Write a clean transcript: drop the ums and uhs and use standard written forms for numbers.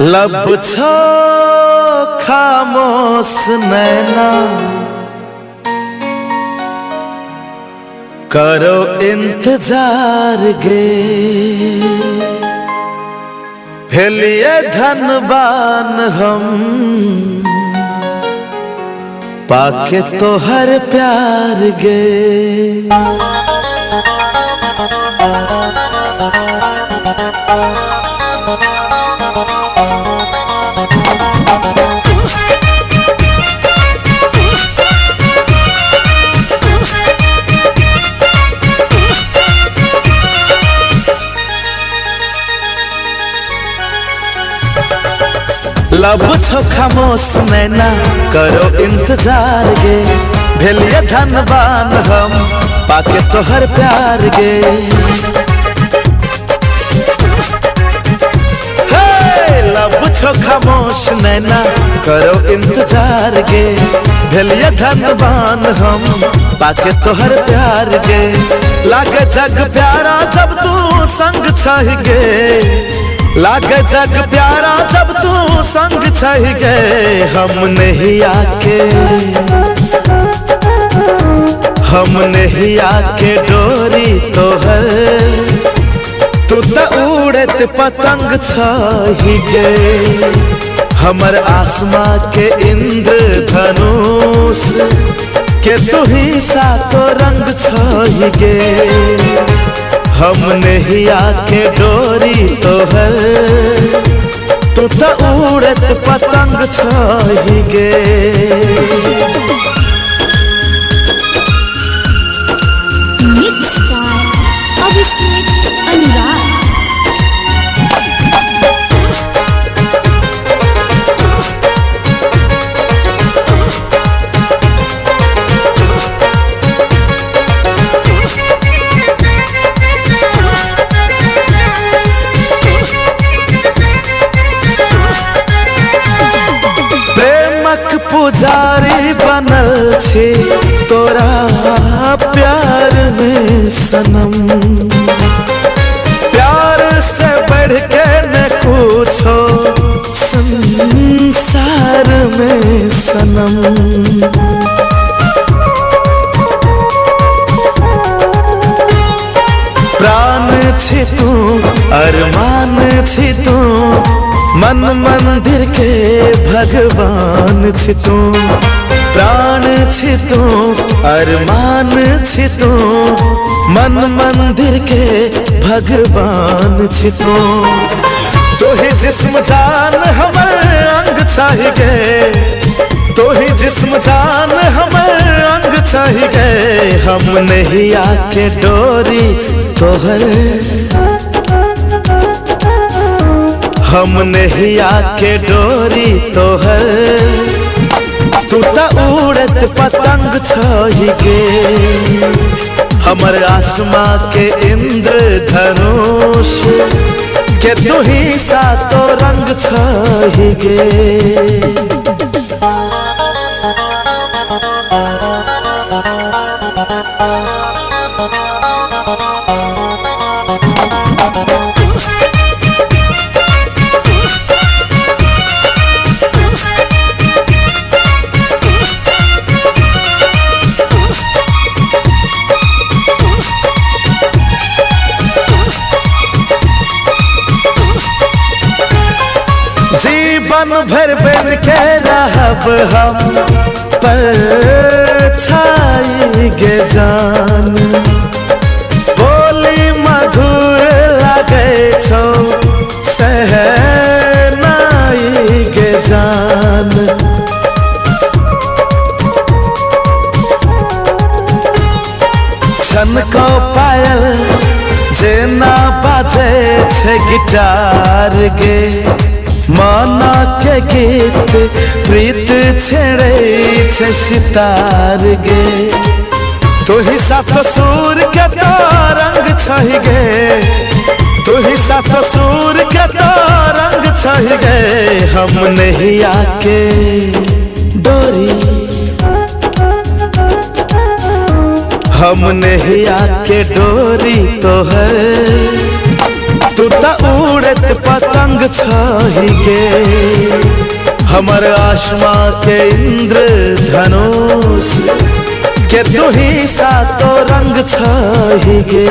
लब छो खामोश नैना, करो इंतजार गे। भेलिए धनबान हम पाके तोहर प्यार गे। लब छो खामोश नैना, करो इंतजार गे। भेलिए धनबान हम पाके तोहर प्यार गे। हे लब छो खामोश नैना, करो इंतजार गे। भेलिए धनबान हम पाके तोहर प्यार गे। लागे जग प्यारा जब तू संग छह गे, लागे जग प्यारा जब तू संग छह गे। हम नहीं आके, हम नहीं आके डोरी तोहर, तू त उड़त पतंग छही गे। हमर आसमां के इंद्र धनुष के तू ही सातो रंग छही गे। हम नहीं आके डोरी तोहर, तू त उड़त पतंग छही गे। Mixed by Abhishek Anurag. प्रेमक पुजारी बनल छी तोरा प्यार में सनम, प्यार से बढ़ के न कुछो संसार में सनम। प्राण छी तू अरमान छी तू, मन मंदिर के भगवान छी तू। प्राण छी तू अरमान छी तू, मन मंदिर के भगवान छी तू। तोही जिस्म जान हमर अंग छही गे, तोही जिस्म जान हमर अंग छही गे। हम नहीं आके डोरी तोहर, हम नहीं आके डोरी तोहर, तू त उड़त पतंग छही गे। हमर आसमां के इंद्र धनुष के तू ही सातो रंग छही गे। जीवन भर बन के रहब हम पर छाई गे जान, बोली मधुर लगे छो सहनाई गे जान। छनको पायल जेना बाजे छे गिटार गे, माना के गीत प्रीत छेड़े छे सितार गे। तोही सात सूर के तो रंग छही गे, तोही सात सूर के तो रंग छही गे। हम नहीं आके डोरी, हम नहीं आके डोरी तोहर, तू तू त उड़त पतंग छही गे। हमर आसमां के इंद्र धनुष के तू ही सातो रंग छही गे।